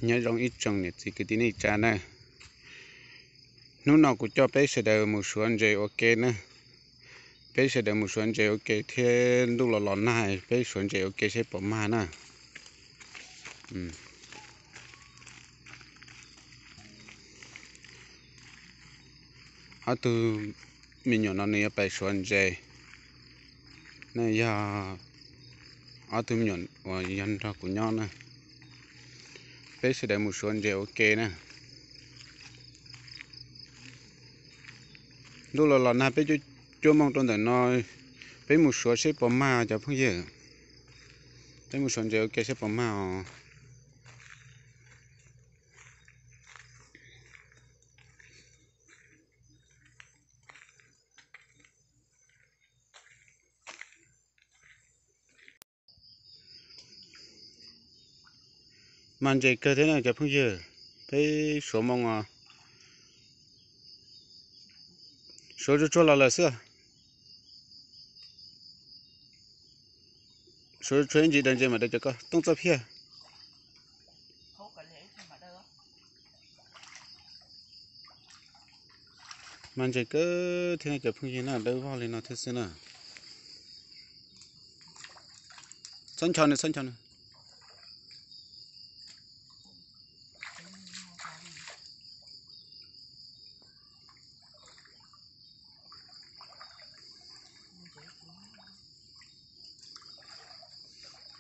Nyob zoo ib tsoom niam txiv kwv tij neej tsa na, hnub no kuv coj peb sawv daws mus suav ntses ua ke na. Peb sawv daws mus suav ntses ua ke thiab ntuj los los nag peb suav ntses ua ke seb puas mag na. Ob tug me nyuam no nws yuav pais suav ntses. Nej yog ob tug me nyuam uas yog nrog kuv nyob na. Peb sawv daws mus suav ntses ua ke na. Ntuj los los nag peb cuab cuab mooj rau ntawm no, peb mus suav seb puas mag cov phooj ywg. Peb mus suav ntses ua ke seb puas mag os. Mag ntses kawg thiab na cov phooj ywg. Peb suav mooj os. Suav tsuag tsuag los lawm xwb. Suav tsuag ib ntsis daws ntses mam daws cov ko tooj txoj phiaj. Mag ntses kawg thiab cov phooj ywg na, dawb vog li no thiab xwb na. Txhob ncho nws, txhob ncho nws.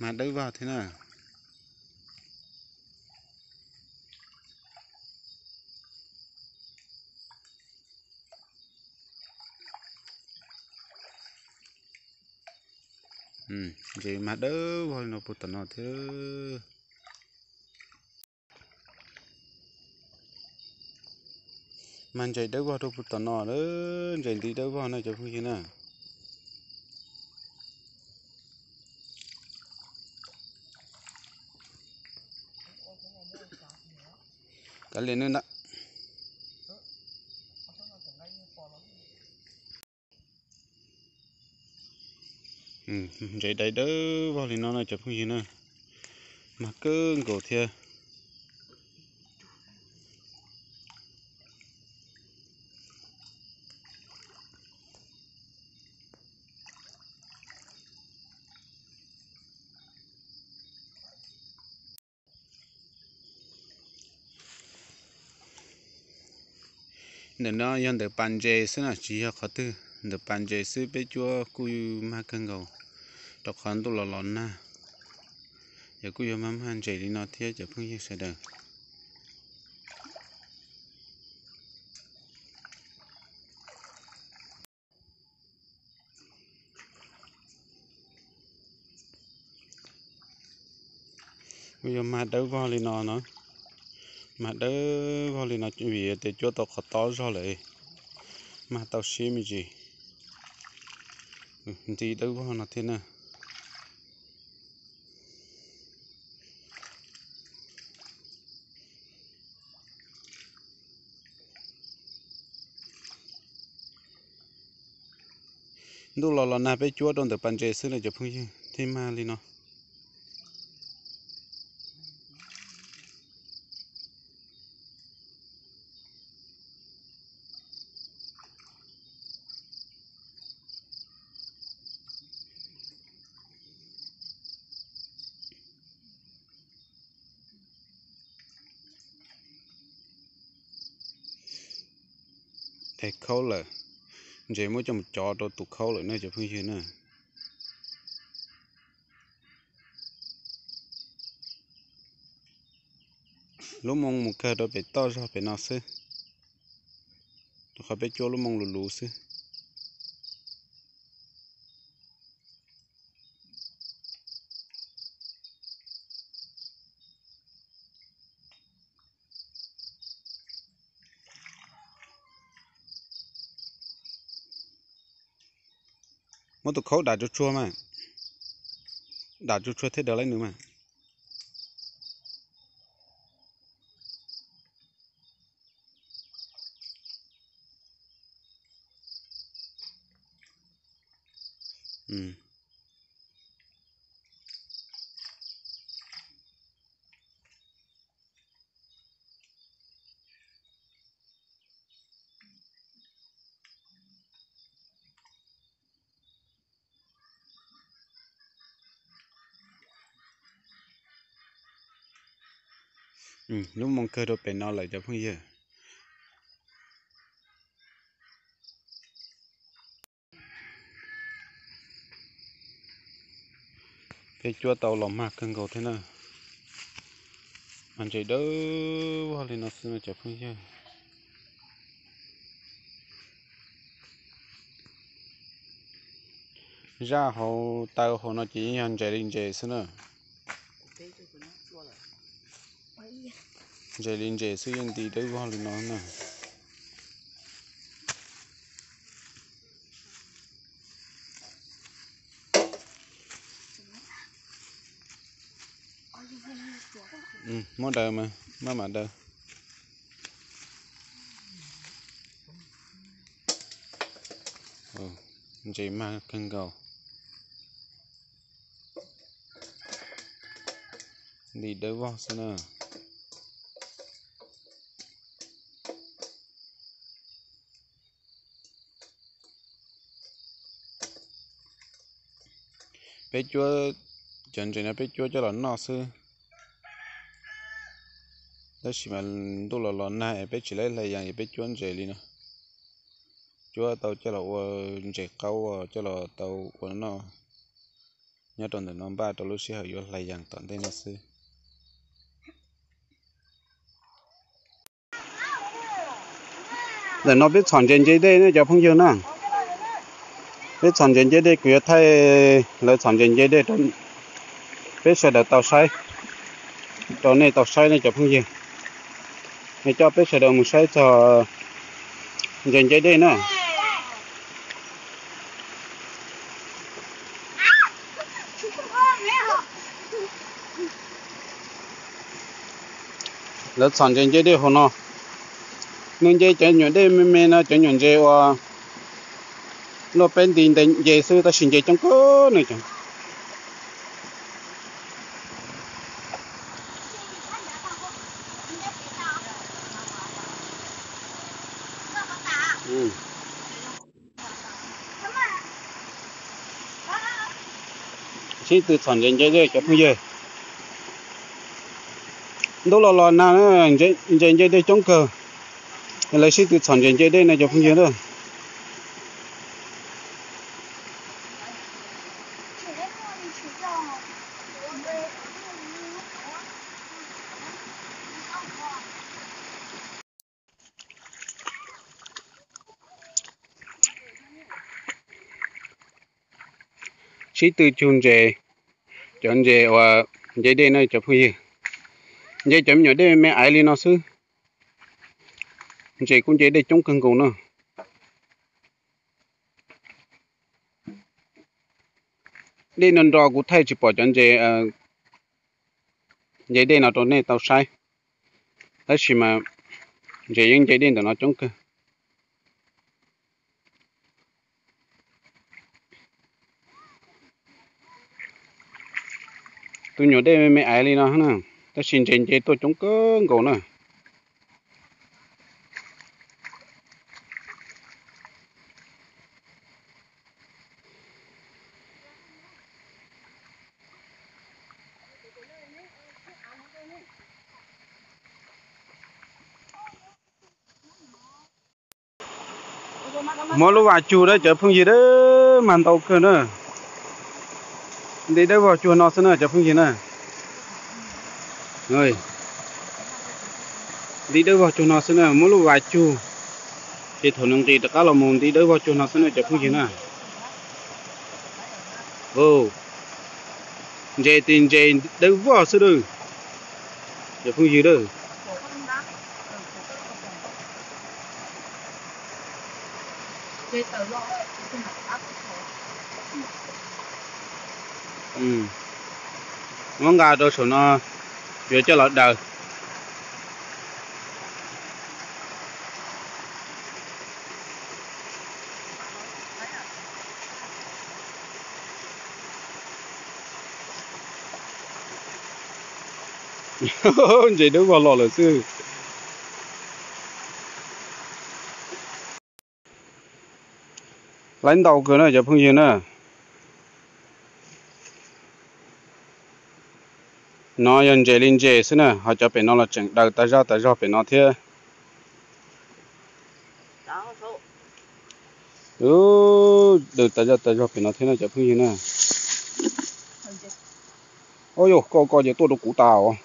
Mag dawb vog thiab na. Ntses mag dawb vog li no puag tom no thiab. Mag ntses dawb vog rau puag tom no, ntses nti dawb vog na cov phooj ywg na. Kav liam nws ntag. Ntses dai dawb vog li no na cov phooj ywg na, mag kawg nkaus thiab. Ntawm no yog ntawm pas ntses xwb na, tsis yog qhov twg, ntawm pas ntses xwb peb cuab kuj mag kawg nkaus, rau qhov ntuj los los nag, yog kuj yuav mag mag ntses li no thiab cov phooj ywg sawv daws. Kuj yog mag dawb vog li no na, mag dawb vog li no vim tias cuab tau qhov tob zog lawm, mag tau siab me ntsis, nti dawb vog no thiab na. Ntuj los los nag peb cuab rau ntawm pas ntses xwb na cov phooj ywg thiaj mag li no. Daig khaub lawm, ntses muab coj mus cov rau tus khaub lawm na cov phooj ywg na. Lub moo mus kawg rau pem toj zog pem no xwb, rau qhov peb cuab lub moo luv luv xwb. Muab tus khaub dam tsuag tsuag mas, dam tsuag tsuag thiaj daws laib nws mas. Lub moo kawg rau pem no lawm cov phooj ywg. Peb cuab tau los mag kawg nkaus thiab na. Mas ntses dawb vog li no xwb no cov phooj ywg. Zaj hauv taw hauv no ces yeej yog ntses li ntses xwb na. Ntses li ntses xwb yeej nti dawb vog li no na. Muab daws mas, maj mam daws. Ntses mag kawg nkaus. Nti dawb vog xwb na. Peb cuab cov ntses no peb cuab coj los noj xwb. Tab sis mas ntuj los los nag es peb tsis laib hlais yas es peb cuab ntses li no. Cuab tau coj los ua ntses qaub coj los tau ua noj nyob rau ntawm no npaj rau lub sij hawm yuav hlais yas tom ntej no xwb. Ntawm no peb txhom ntses nce dej ne cov phooj ywg na. Peb txhom ntses nce dej, kuv yuav thaij lawv txhom ntses nce dej rau peb sawv daws tau saib, rau nej tau saib ne cov phooj ywg. Nej coj peb sawv daws mus saib txog ntses nce dej na. Lawv txhom ntses nce dej hauv no. Nws nce cov nyuam dej me me no, cov nyuam ntses uas luaj peb nti nce xwb tab sis nce coob kawg no. Sib tw txhom ntses nce dej cov phooj ywg. Ntuj los los nag, ntses nce dej coob kawg. Lawv sib tw txhom ntses nce dej no cov phooj ywg na. Sib tw tsug ntses, cov ntses uas nce dej no cov phooj ywg. Nce cov me nyuam dej me me aiv li no xwb. Ntses kuj nce dej coob kawg nkaus na. Dej no nro kuv thaij tsis pom cov ntses nce dej no rau nej tau saib, tab sis mas ntses yeej nce dej ntawm no coob kawg. Tus nyuam dej me me aiv li no na, tab sis ntses nce tuaj coob kawg nkaus na. Muab lub vas cug na cov phooj ywg, mag ntau kawg na. Nti dawb vog cuag no xwb na cov phooj ywg na. Nti dawb vog cuag no xwb na, muab lub vas cug, ces thaum nws nqis rov qab los mus nti dawb vog cuag no xwb na cov phooj ywg na. Ntses tis ntses dawb vog xwb lawm cov phooj ywg lawm. Muab nqa rau saum no, yuav coj los daws. Ntses dawb vog los lawm xwb. Laib ntau kawg na cov phooj ywg na. No yog ntses li ntses xwb na, ho cov pem no los tseem daws tas zaj tas zog pem no thiab. Daws tas zaj tas zog pem no thiab no cov phooj ywg na. Ua yog koj koj ces tuaj rau kuv tas os.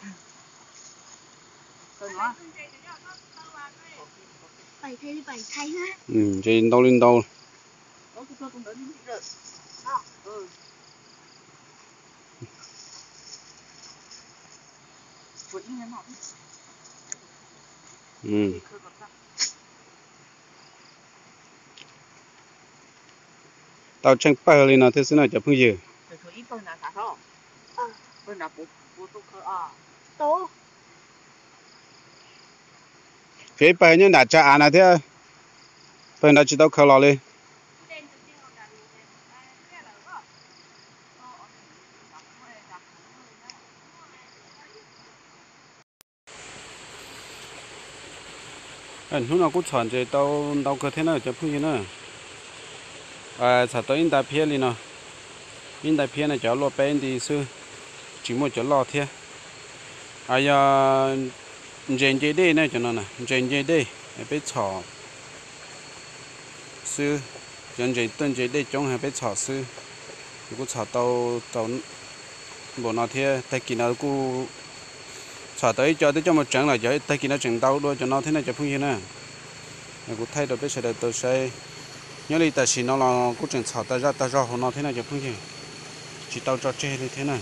Ntses ntau li ntau. Tau tsheej pawg li no thiab xwb no cov phooj ywg. Tshuav ib pawg nyob nram tsa av na thiab, pawg nrad tsis tau khaws los li. Hnub no kuj txhom ntses tau ntau kawg thiab na cov phooj ywg na. Txhom tau ib nta phiab li no, ib nta phiab no cov luaj peb nti xwb, tsis muaj cov loj thiab. Yog ntses nce dej na cov no, ntses nce dej peb txhom xwb, cov ntses tuaj nce dej coob peb txhom xwb. Kuj txhom tau npaum no thiab, tag kis no kuj txhom tau ib co twb coj mus tseev lawm, cov tag kis no tseem ntau dua cov no thiab no cov phooj ywg na. Kuv thaij rau peb sawv daws tau saib, nyob li tam sim no los kuj tseem txhom tas zaj tas zog hauv no thiab no cov phooj ywg, tsis tau tso tseg li thiab na.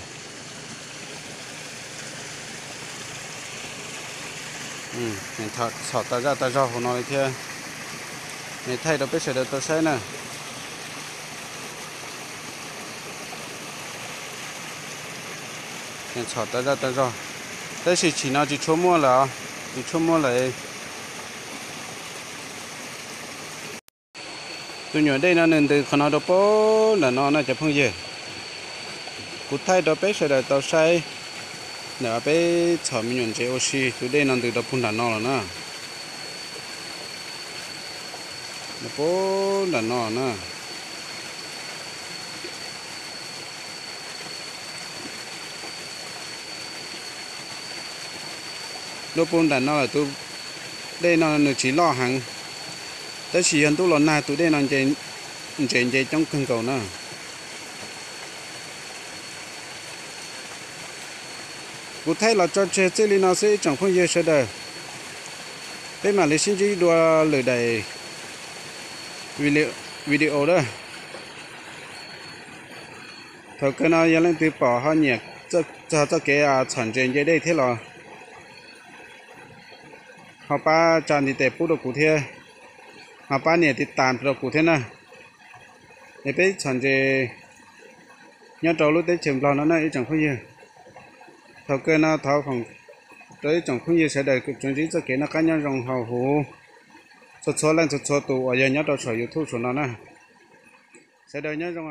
Txhom tas zaj tas zog hauv no li thiab, thaij rau peb sawv daws tau saib na. Txhom tas zaj tas zog, tab sis chim no tsis tshua muaj lawm, tsis tshua muaj lawm. Tus nyuam dej no nws ntws qhov no rau puag nram no na cov phooj ywg. Kuv thaij rau peb sawv daws tau saib, ntawm peb txhom me nyuam ntses ua si tus dej no ntws rau puag nram no lawm na. Puag nram no na. Lub puag nram no lawm tus dej no nws tsis loj heev, tab sis yog ntuj los nag tus dej no ntses nce coob kawg nkaus na. Kuv thaij los tso tseg txij li no xwb ib tsoom phooj ywg sawv daws. Peb mam li sib ntsib dua lwm daim video a. Thaum kawg no yog leej twg pom ho nyiam txog txoj kev txhom ntses nce dej thiab los ho pab tsa ntiv tes pub rau kuv thiab, ho pab nias tiv tas rau kuv thiab na. Es peb txhom ntses nyob rau lub teb chaws Nplog no na ib tsoom phooj ywg. Thaum kawg no thov foom rau ib tsoom phooj ywg sawv daws tsuas ntsib txoj kev noj qab nyob zoo hauv huv txhua txhua leej txhua txhua tus uas yog nyob rau saum YouTube saum no na. Sawv daws nyob zoo.